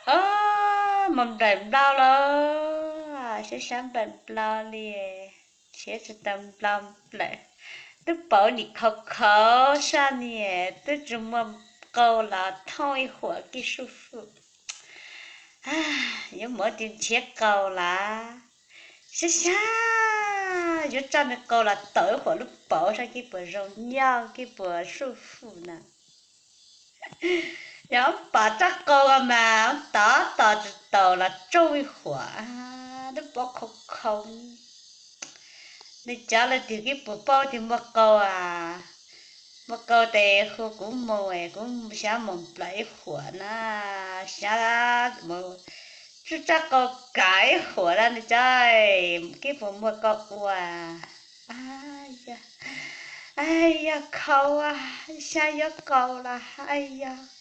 Mus nplawm nplao los, sab sab nplawm nplao li, nrhiav tsis tau nplawm nplawm. Lub paum nim khaus khaus sab niam twb tsis muaj qau los thooj ib huam kib suj fwj. Yuav mus ua tis nrhiav qau lawm, sab sab yuav tsaj me qau los taus ib huam lub paum saib kib puas zoo nyob kib puas suj fwj na. Yog pom tsaj qau mas tov tos tsis taus los tsoob ib huam, lub paum khaus khaus. Nws cov lawv tias kib puas paub tias muaj qau, muaj qau tes hu kuv mus es kuv xav mus nplawm ib huam na, xav mus tsaj qau kav ib huam na nws cov, kib puas muaj qau ua. Yog khaus, xyov yuav qau los yog